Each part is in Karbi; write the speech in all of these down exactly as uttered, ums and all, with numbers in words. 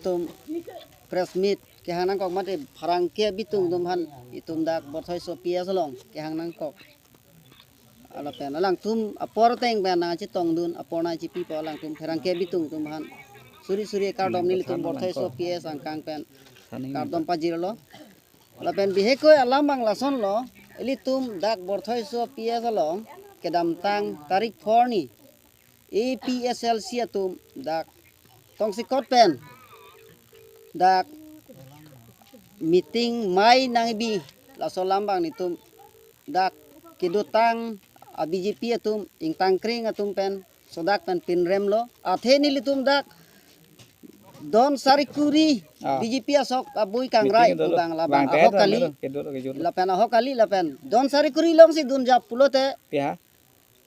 Tum press meet kehang nangkok mate pherangke abitung atum aphan itum dak Borthoiso P S along kehang nangkok. Lapen alangtum apor ateng pen nangchetongdun, apor nangchepipo alangtum pherangke abitung atum aphan. Suri suri kardom nelitum Borthoiso P S angkang pen kardom pajirlo. Lapen bihekoi alam abang lasonlo, ilitum dak Borthoiso P S along kedamtang tarik four ni A P H L C atum dak tongsekot pen dak meeting mai nangbi, laso alam abang nelitum dak kedotang a B J P atum, ingtangkring atum pen sodak pen pinremlo. Athe nelitum dak don sari kuri Ah. B J P asok abui kangrai Meeting dolo. Pu abang labang Bang ahok tehet kali. Dolo, kedolo, kedolo. Lapen ahok kali lapen don sari kuri alongsi dunjap pulote Piha?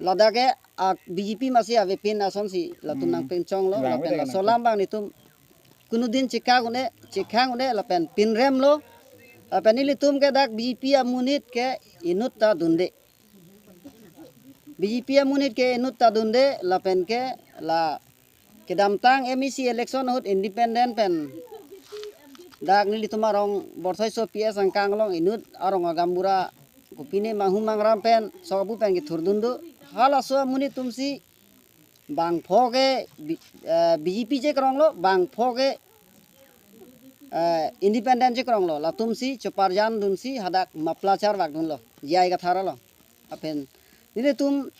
Ladak ke a B J P masi avepin asonsi latum Hmm. nangpinchonglo. Bang Lapen beda laso nang. Alam abang nelitum kunudin chekang un-e, chekhang un-e lapen pinremlo. Lapen nelitum ke dak B J P amonit ke inut ta dunde. B J P amonit ke inut ta dunde lapen ke la kedamtang M A C election ahut independent pen dak nelitum arong Borthoiso P S angkang along inut arong agaonbura kopine manghu mangram pen sok abu pen kethurdun do. Halaso amonit atumsi bangpho ke B-, eh, B J P chekronglo, bangpho ke, eh, independent chekronglo. Latumsi choparjan dunsi hadak mapla charvak dunlo. J I Kathar along. Lapen nelitum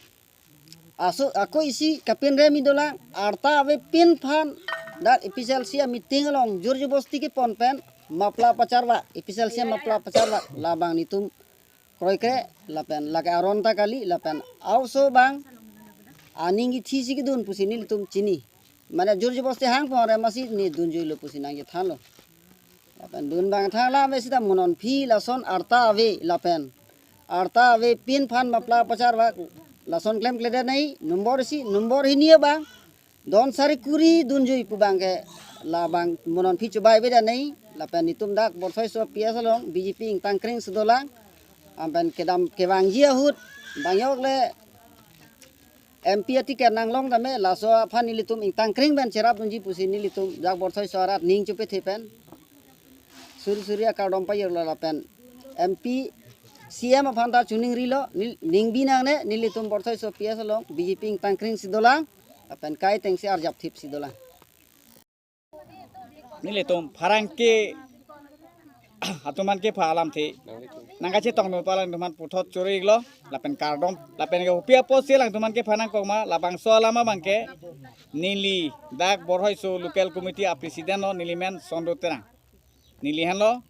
aso ako isi kapinrem-i dolang, arta avepin aphan dak A P H L C ameeting along jor jobosti kepon pen mapla pacharvak, A P H L C mapla pacharvak labang nelitum kroikre lapen lake aron ta kali lapen aoso abang aning kethisi kedun pusi nelitum chini. Mane jor jobosti hangpon re masi ne dunjuilo pusi nangchethanlo. Lapen dun abang thang lam sita mo non aphi lason arta ave lapen arta avepin aphan mapla pacharvak lason klemkledet nangji nombor isi, nombor hini abang don sari kuri dunjui pu abang ke labang mo non aphi chobai avedet nangji. Lapen nelitum dak Borthoiso P S along B J P ingtangkring si dolang. Lapen kedam kevangji ahut bang yok le M P aticket nanglong tame laso aphan nelitum ingtangkring pen cherapdunji pusi nelitum dak Borthoiso arat ning chepethe pen suri suri akardom pajirlo lapen M P C M aphan ta choningrilo, nel-, ningbi nangne, nelitum Borthoiso P S along B J P ingtangkring si dolang lapen kaiteng si arjap thip si dolang. Nelitum pherangke atum aphan kepha alamthe nangkachetongdun pu alangtum aphan puthot choro-iklo lapen kardom lapen ke kopi apotsi alangtum aphan kepha nangkok ma, labangso alam abang ke neli dak Borthoiso local committee a president lo, neli men Sondro Terang. Neli henlo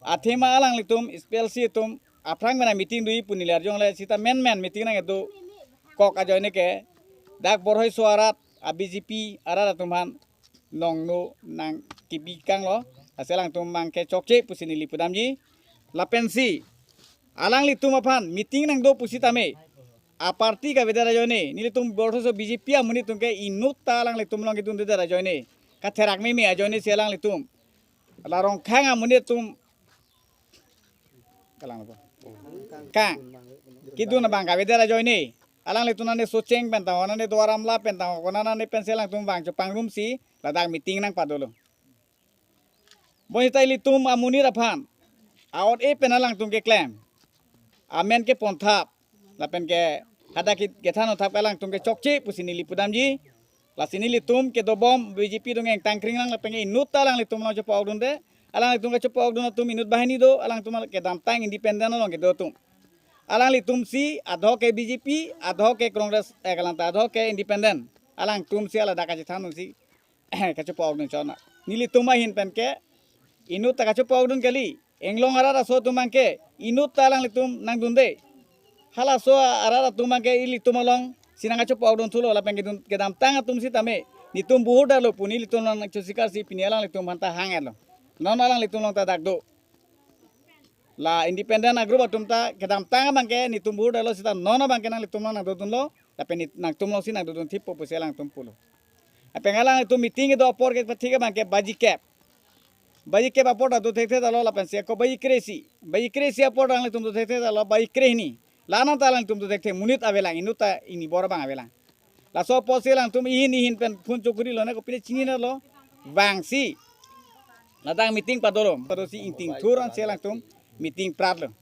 athema alanglitum S P L C atum aphrang mena meeting do-i pu neli arjong le sita menmen meeting nangkedokok ajoine ke dak Borthoiso arat a B J P arat atum aphan nongno nangkebi kanglo, lasi alangtum abang ke chokche pusi neli pudamji. Lapensi alanglitum aphan meeting nangdo pusitame a party kavedet ajoine, nelitum Borthoiso B J P amonit atum ke inut ta alanglitum along kedundedet ajoine, katherak meme ajoine si alanglitum la Rongkhang amonit atum kalang apa? Kang. Kedun abang kavedet ajoine, alanglitum nane socheng pen tangho, nane Duar Amla pen tangho, konat nane pensi alangtum vang chopangrumsi ladak meeting nangpadolo. Bonta ilitum amonit aphan a-ot-e pen alangtum keklem, amen keponthap lapen ke hadak ke kethan-o thap ke alangtum ke chokche pusi neli pudamji. Lasi nelitum kedobom B J P dong ingtangkring lang lapen ke inut ta alanglitum along chopa-okdunde. Alanglitum kachopa-okdun atum inut banghini do, alangtum kedamtang independent along kedo atum. Alanglitum si adho ke B J P, adho ke Congress, eh, kalangta adho ke independent. Alangtum si ladak kachethan si kachopa-okdun chona. Nelitum ahin pen ke inut ta kachopa-okdun kali. Inglong arat aso atum abang ke inut ta alanglitum nangdunde. Halaso arat atum abang ke ilitum alongsi nangkachopa-okdun thulo lapen kedun kedamtang atum sitame nelitum buhur dalo pu nelitum nangchosikarsi pini alanglitum aphanta hang-etlo. Non alanglitum along ta dak do. La independent a-group atum ta kedamtang abang ke nelitum buhur dalo sita non abang ke nanglitum along nangdodunlo lapen neli nangtum alongsi nangdodun thippo pusi alangtum pulo. Lapen alanglitum meeting kedo apor ke pathik abang ke baji kep. Baji kep apor ta do thekthe talo lapensi ako baji kre-isi. Baji kre-isi apor ta alanglitum do thekthe talo baji krehini. La-an ta alanglitum do thekthe, monit avelang, inut ta inibor abang avelang. Laso apotsi alangtum ihin ihin pen phone chokurilo, ne kopine chininelo. Vangsi Ladak meeting padolom. Pado si ingting thur ansi alangtum meeting pratlo.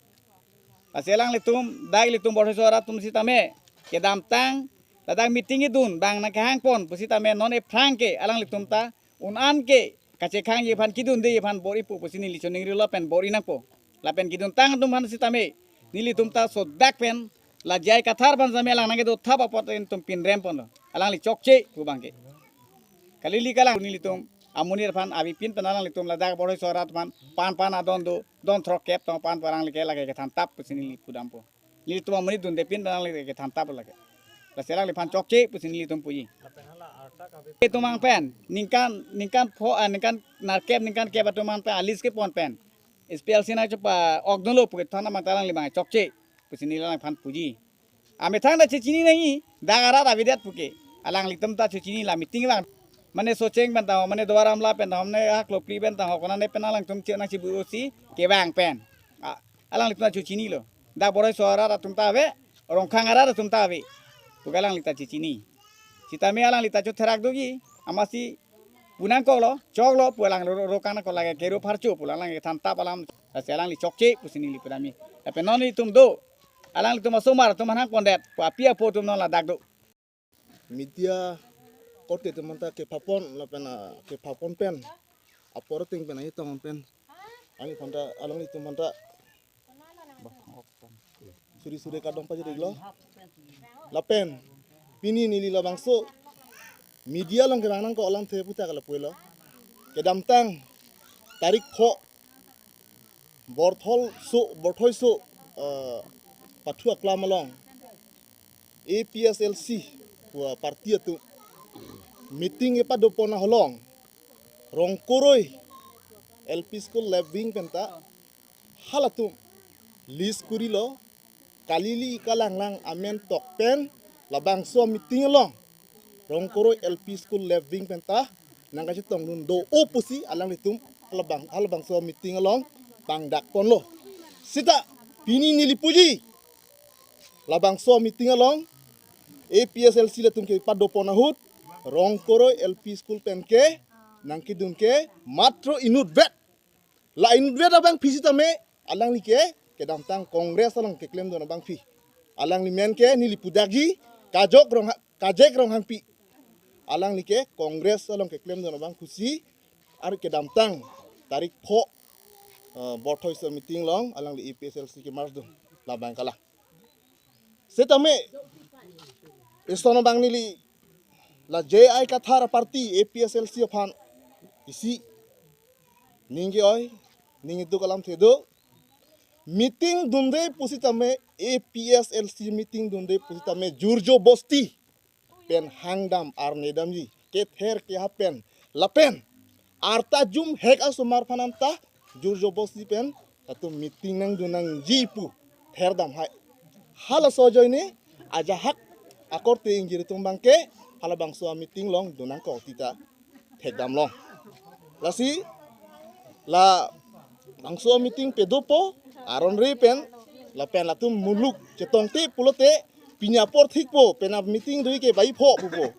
Lasi alanglitum, dak ilitum Borthoi so arat atum sitame kedamtang ladak meeting idun bang nangkehangpon pusitame non ephrang ke alanglitum ta un-an ke kachekhangji aphan kidundeji aphan bor-ipo pusi neli choningrilo pen bor-i nangpo. Lapen kiduntang atum aphan sitame nelitum ta sodak pen la J I Kathar aphan sitame alang nangkedo thap apot ilitum pinremponlo. Alangli chokche pu abangke. Kalili kalang nelitum amonit aphan avepin pen alanglitum ladak Borthoi so arat aphan pan pan adon do, don throkkep tong pan parang lake lake kethan tap pusi neli pudampo. Nelitum amonit dundepin pen alangli kethan tap lake. Lasi alangliphan chokche pusi nelitum puji. Itum abang pen ningkan, ningkan pho, ah, ningkan nerkep, ningkan kep atum abang pen a-list kepon pen S P L C nangchepa-okdunlo pu kethan abang ta alangli abang chokche pusi neli alangliphan puji. Amethang ta chechini nangji, dak arat avedet puke. Alanglitum ta chechini la meeting abang. Mane Socheng pen ta ho, mane Duar Amla pen ta ho, mane Haklopli pen ta ho, konane pen alangtum che nangchibu-osi kevang pen. A, alanglitum ta chechinilo. Dak Borthoi so arat atum ta ave, Rongkhang arat atum ta ave. Puke alangli ta chechini. Sitame alangli ta chotherak doji, amatsi pu nangkoklo, choklo, pu alang ro, ro, ro kang nangkok lake kero pharcho, pu alang kethan tap alam, lasi alangli chokche pusi neli pudamji. Lapen non itum do, alanglitum asomar atum aphan hangpondet, pu api apo atum non ladak do. Media korte atum aphanta kepapon lapen, ah, kepapon pen apor ateng pen ahi tong pen. Alangli aphanta, alanglitum aphanta suri suri kardom pajirlo. Lapen pini neli labangso media along kevang nangkok alamthe puthak lapulo. Kedamtang tarik pho Borthol so, Borthoi so, eh, Pathu Aklam along A P S L C pu party atum meeting kepadopon aholong Rongkoroi L P School left wing penta halatum list kurilo, kalili kalanglang amen tok pen labangso meeting along Rongkoroi L P School left wing penta nangkachetongdun do-o pusi alanglitum halabang, halabangso meeting along pangdakponlo. Sita pini neli puji labangso meeting along A P S L C latum kepadopon ahut Rongkoroi L P School pen ke nangkedun ke matro inutvet. La inutvet abangpi sitame alangli ke kedamtang Congress along keklemdun abangpi. Alangli men ke neli pudakji Kajok Rong, Kajek Ronghangpi. Alangli ke Congress along keklemdun abang pusi ar kedamtang tarik pho, eh, Borthoi so meeting along alangli A P S L C ke-merge dun labang kalang. Setame eson abang neli la J I Kathar party A P S L C aphan isi ning ke-oi, ning iduk alamthe do. Meeting dunde pusitame, A P S L C meeting dunde pusitame jur jobosti pen hangdam arnedamji, kether keha pen lapen arta jumhek asomar aphan anta jur jobosti pen latum meeting nangdun nangji pu therdam hai. Halaso ajoine ajahak akorte ingjir atum abangke halabangso meeting along dun nangkok tita thekdamlong. Lasi labangso meeting padopo aron re pen lapen latum muluk chetongte pulote pini apor thikpo pen a-meeting do-ik ke bai pho pupo.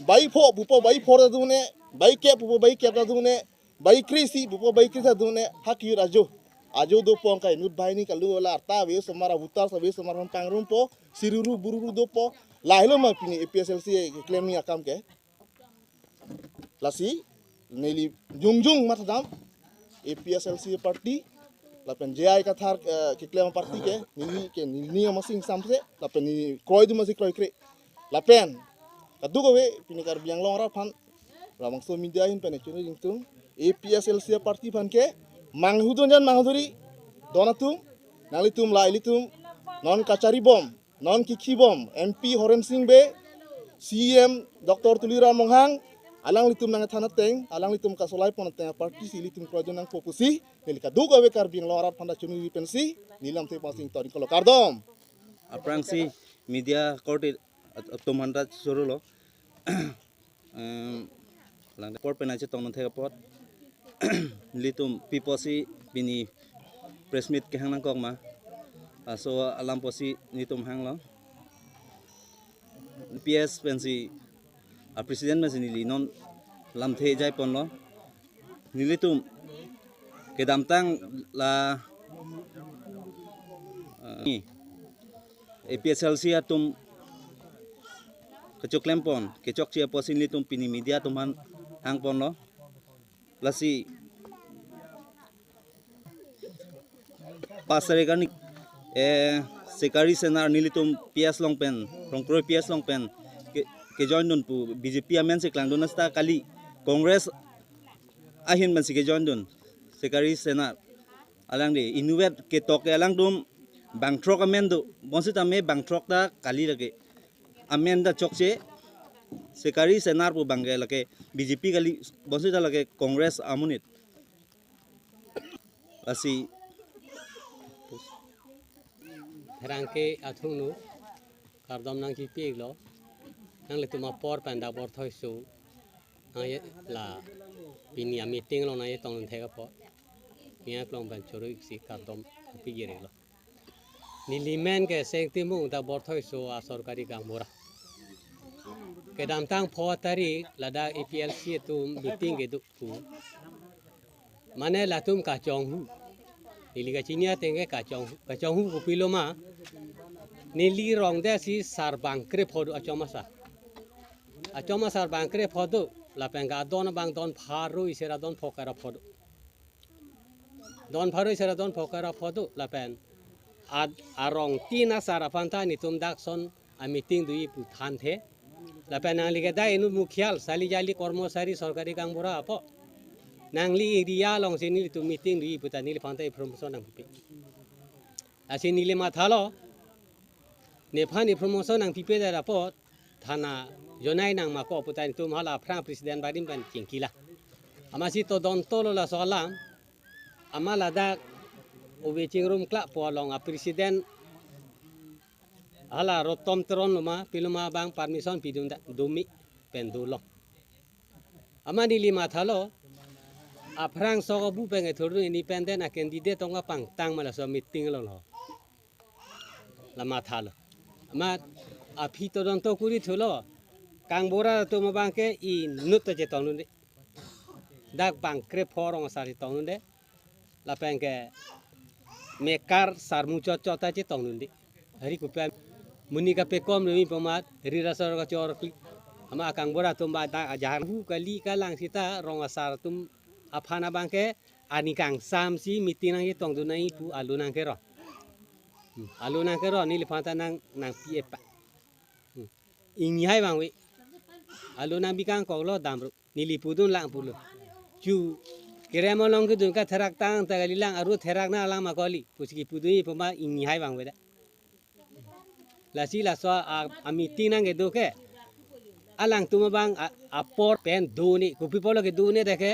Bai pho pupo, bai pho ta dun-e, bai kep pupo, bai kep ta dun-e, bai kre-isi pupo, bai kre-isi ta dun-e, ha kejut ajo. Ajo dopo angkai inut banghini kalu la arta ave osomar, a-voters ave osomar aphan pangrumpo, siruru bururu dopo, lahelo ma pini A P S L C keklem ni akam ke. Lasi neli jongjong mathadam A P S L C party lapen J I Kathar, eh, keklem party ke neli ke neli amatsi ingsamse lapen neli kroidun amatsi kroikre. Lapen kadokave pini Karbi Anglong arat aphan labangso media ahin pen choningri atum A P S L C party aphan ke manghudun jan manghu duri don atum nanglitum la ilitum non kacharibom, non kikhibom, M P Horen Sing Bey, C E M Doctor Tuliram Ronghang, alanglitum nangthan ateng, alanglitum kasolaipon ateng party si ilitum kroidun nangpo pusi neli kadokave Karbi Anglong arat aphanta choningri pensi neli lamthe pangsi ingtoring kolo, kardom. Aphrangsi media korte at-, atum aphanta chorolo. Em, lang apor pen nangchetongdun thek apot. Nelitum pi apotsi pini press meet kehang nangkok ma. Laso alam apotsi nelitum hanglo. P S pensi a-president pensi neli non lamthe jaiponlo. Nelitum Kedamtang la, eh, A P H L C atum kechoklempon, kechokche apotsi nelitum pini media atum aphan hangponlo. Lasi pas tarik arni, eh, Sikari Senar nelitum P S along pen, Rongkroi P S along pen ke, kejoindun pu B J P amen si klangdun, asta kali Congress ahin pensi kejoindun Sikari Senar. Alangli inutvet ketok ke alangtum bangthrok amen do, bonsita me bangthrok ta kali lake. Amen ta chokche, Sikari Senar pu abangke lake B J P kali, bonsita lake Congress amonit. Lasi pherangke athung nu kardom nangchipi-iklo. Nanglitum apor pen dak Borthoiso nangje la pini a-meeting along nangjetongdun thek apot ning aklong pen choro-ik si kardom piji-iklo. Neli men ke Seng Timung, dak Borthoiso asorkari gaonbura. Kedamtang pho tarik ladak A P L C atum meeting kedo pu. Mane latum kachonghu. Neli kachini ateng ke kachonghu. Kachonghu kopilo ma, neli rong det si sar bangkrepho do, achom asar. Achom asar bangkrepho do. Lapen ke adon abang don pharo isi ra don phokera pho do. Don pharo isi ra don phokera pho do. Lapen ad, arong tin asar aphan ta nelitum dak ason a-meeting doji pu thanthe. Lapen nangli ke dak inut mukhyal, sali jali kormosari sorkari gaonbura apot, nangli area alongsi nelitum meeting doji pu ta neliphan ta information nangpipe. Lasi neli mathalo, nephan information nangpipedet apot thana jonai nangma ko pu ta nelitum hala aphrang president barim pen chingkilang. Amatsi todonto lo laso alam. Amat ladak ove chingrum klak po along a-president hala Rotom Teron lo ma, pilo ma abang permission pidun dak, dome pen dolong. Amat neli mathalo, aphrang sok abu pen kethurdun independent a-candidate tong kapangtang ma laso meeting along lo. La mathalo. Amat aphi todonto kuri thulo. Gaonbura atum abangke inut ta chetongdunde. Dak bangkrepho rong asar chetongdunde. Lapen ke mekar sarmu chotchot ta chetongdunde. Hari kupen muni kapekom rumi pomat, ri rasar kachor kli. Amat gaonbura atum ba dak ajar hu kali kalang sita rong asar atum aphan abangke ani kangsam si meeting nangchetongdun nangji pu alo nangkero. Hmm, alo nangkero, neliphan ta nang, nangpi-e pa. Hmm. Ingni hai vangve. Alo nangpi kangkoklo damro. Neli pudun lang pulo. Chu kerem along kedun katherak tang ta kalilang, aru therak nanglang ma kali pusi kipudunji pu ma ingni hai vangve dak. Lasi laso a, a-meeting nangkedo ke alangtum abang a, apor pen done, kopi apotlo kedone dak ke,